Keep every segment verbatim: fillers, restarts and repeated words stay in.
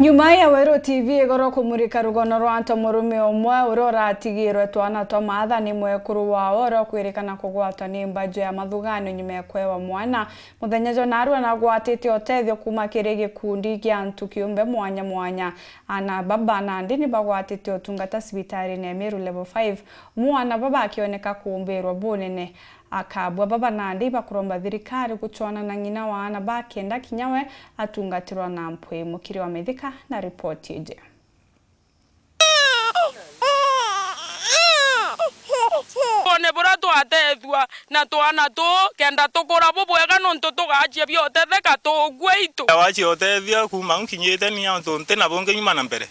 Nyuma ya Weru T V igoro kumurika rugono rwa antu murume umwe uria uratigirwe twana twa maatha ni mwekuru wao uria ukwirikana kugwatwa ni mbaju ya mathuganio nyuma ya kwewa mwana, muthenya jwa narua nagwatite utethio kuuma kiri gikundi kia antu kiumbe mwanya mwanya. Ana baba nandi ni bagwatite utungata cibitarine ya Meru Level five, mwana baba akioneka kuumbirwa bunene. Akabua baba nandi bakuromba thirikari gucwana na ng'ina wa ana ba kenda kinya we atungatirwa na mpwi. Mukiri wa Mithika na ripoti iji. Bone buria twatethua na twana tuu kenda tukura bubwega, nontu tugacia biotetheka tugweitu. Wacia utethia kuuma nkinyite ni antu nti na bungi nyuma na mbere.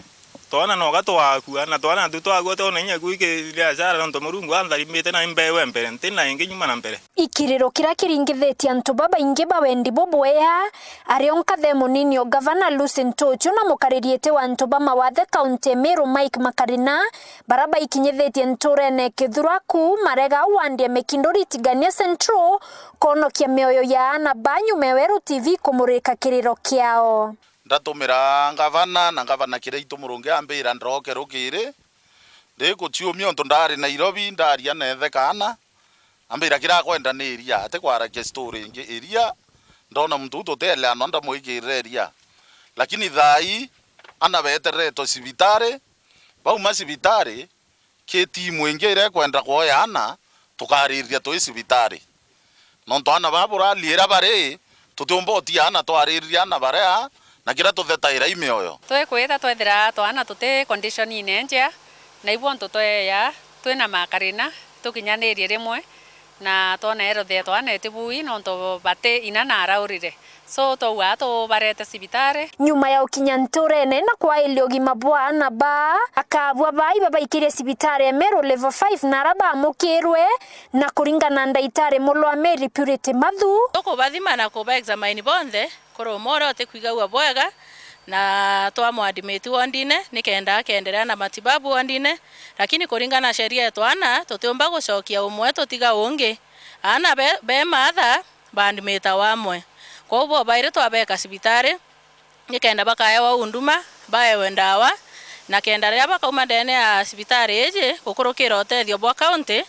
Twana noga twakua, na twana tu twakua twona inya gwiki biashara, nontu Murungu antharimite na imbewe mbere, nti na ingi nyuma na mbere. Ikiriro kiria kiringithitie antu babaingi ba wendi bubwea, ari o nkathe munini o Gavana Lucy Ntuchu na mukaririite wa antu ba mawathe kaunti ya Meru Mike Makarina, baria baikinyithitie nturene Kithuraku, Marega, wandi ya Mikinduri Tigania Central, kwonokia mioyo ya ana ba nyuma ya Weru T V kumurika kiriro kiao. Ndatumira ngavana, na ngavana kiria itu Murungi ambira ndoke rukiri, ndikuciumia untu ndari Nairobi, ndaria na ithe kaana, ambira kiria akwenda ni iria, atikwaragia story ingi, iria, ndona muntu uu tutieleanwa, ndamwikirira iria. Lakini thaa ii, ana betereretwe cibitari, bauma cibitari, ki timu ingi iria ikwenda kwoya ana, tukaririria twi cibitari. Nontu ana ba burali iria bari, tutiumba utia ana twaririria ana baria, na kiria tuthetaira i mioyo. Twikwita twethira twana tuti conditionine njea, na ibu untu tweya twina makarina, tukinyanirie rimwe, na twona health ya twana iti bui, nontu bati ina na araurire. So, twauga tubarete cibitari. Nyuma ya ukinya nturene na kwailia ugima bwa ana ba, akabua bai babaikirie cibitari ya Meru Level five na ara bamukirwe, na kuringana na ndaitari mulwa Mary Purity Mathu. Tukubathima na kuba examine bonthe, kuri umwe uria utikwigagua bwega, na twamu admit wondine, nikenda akenderea na matibabu wondine, lakini kuringana na sheria yetu ana, tutiumba gucokia umwe tutiga ungi. Ana be, be maatha, baandimita wamwe. Kwou bobairi twabeka cibitari, nikenda bakaewa unduma, baewe ndawa, na kenda riria bakauma ndene ya cibitari iji, gukurukira utethio bwa kaunti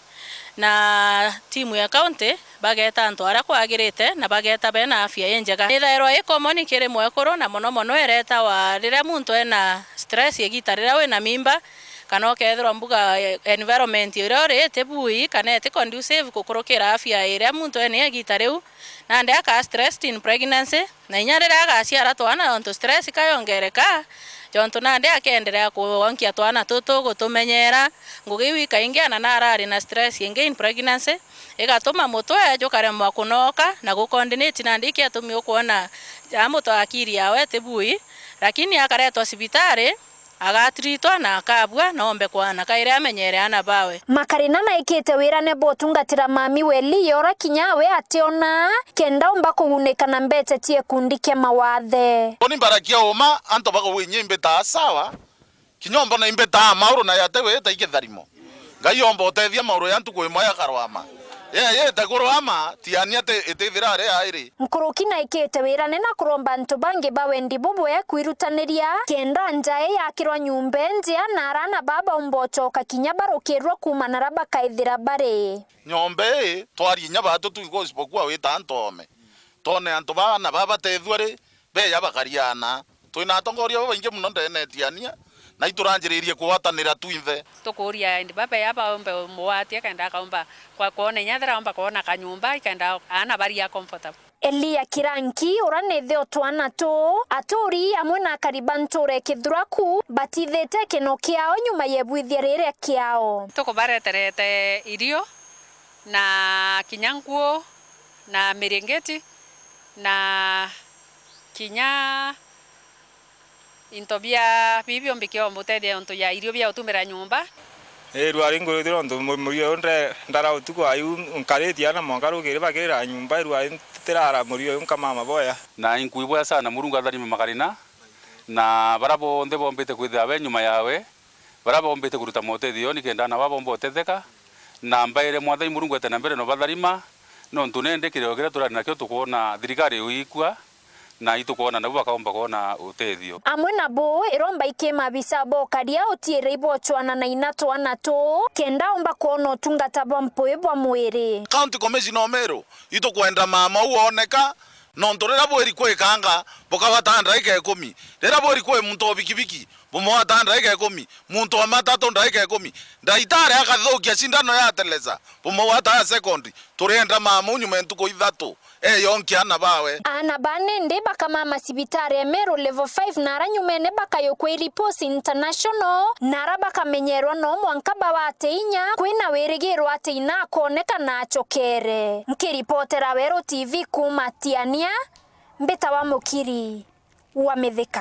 na timu ya kaunti, bageta antu aria kwagirite na bageta bena afya injega. Ithairwa i common kiri mwekuru, na mono mono iretawa riria muntu ena stress igita riria wina mimba, kana ukethirwa mbuga, eh, environment iria uri iti bui, kana iti conducive gukurukira afya iria muntu ena igita riu. Nandi akaa stressed in pregnancy, na inya riria agaciara twana, nontu stress kayongereka, jontu nandi akeenderea kuonkia twana tutu, gutumenyera. Ngugi iu ikaingi ana narari na stress ingi in pregnancy, igatuma mutwe jukaremwa kunoka na gucoordinate, nandi ikiatumi ukwona ja mutwe akiri yawe iti bui, lakini akaretwa cibitari, agatritwa na akabua, na ombe kwana kairi amenyere ana bawe. Makarina naikite wirane bwa utungatira mami Weli yora kinya we ationa, kenda omba kugunika na mbecha cia gikundi kia mawathe. Uni mbarakia uma, antu bakauga inya imbitaa sawa, kinya ombona imbitaa mauru na yate wita ikitharimo. Ngai omba utethia mauru ya ntuku imwe yakarwama. Ye, yite kurwama, tiania ti, itithira ari airi. Nkuruki naikite wirane na kuromba antu bangi ba wendi bubwe kwirutaniria, kenda nja ii yakirwa nyumba injea na arana baba umba ucoka kinya barukirwa kuuma nara bakaithira bari. Nyomba ii, twaria inya batu tu, isipokuwa wita antu ome. Twone antu bana baba batethua ri, beya bakariana. Twina atongoria babaingi mono ndene etiania, na ituranjiririe kugwatanira twinthe. Tukuria endi baba ya baombe mugwati akenda akaomba kwa kuona inya thera omba kuona kanyumba ikenda ana baria comfortable. Elia Kiranki, ura ni ithe o twana tu, aturi amwe na akari ba ntura ya Kithuraku batithite kino kiao nyuma ya ibwithia riria kiao. Tukubareterete irio na kinya nguo na miringiti na kinya into bia bibi biombi kiomba utethia untu ya irio bia utumira nyumba. Ii, rwari ngurite nontu mu-, murio uyu nde-, ndara utuku ayu nkaritie ana mwanka rukiri bakirira nyumba, ii, rwari ntirara murio uyu nkamama boya. Na inkuibwea sana Murungu atharime makarina, na bara bonthe bombite kwithira be nyuma yawe, bara bombite kuruta motethio nikenda ana baba bomba utetheka, na mbaire Mwathani Murungu ete na mbere no batharima, nontu nende kirio kiria turari nakio tukwona thirikari iu ikua, Na itukwona nau bakaomba kwona utethio. Amwe na buu, iromba iki maabisa ba ukaria utiiri ibwocwana na ina twana tuu, kenda omba kwona utungata bwa mpui bwa mwiri. County Commissioner o Meru, itukwenda mama uu ooneka, nontu riria bwiri kwikanga, bukagwataa ndaika ikumi. Riria bwiri kwi muntu o bikibiki, bumugwataa ndaika ikumi, muntu o matatu ndaika ikumi. Ndagitari akathukia cindano yateleza, bumugwataa second. Turienda mama uu nyuma ya ntuku ithatu. Eyonkia aana bawe. Aana ba nindi bakamama cibitari e Meru Level five na ara nyumene bakayukwa i Riposi International, na ara bakamenyerwa no mwanka bawate inya, kwina wirigiro ati ina akooneka na acokere. Nkiripotera Weru T V kuuma Tiania, mbitawa Mukiri wa Mithika.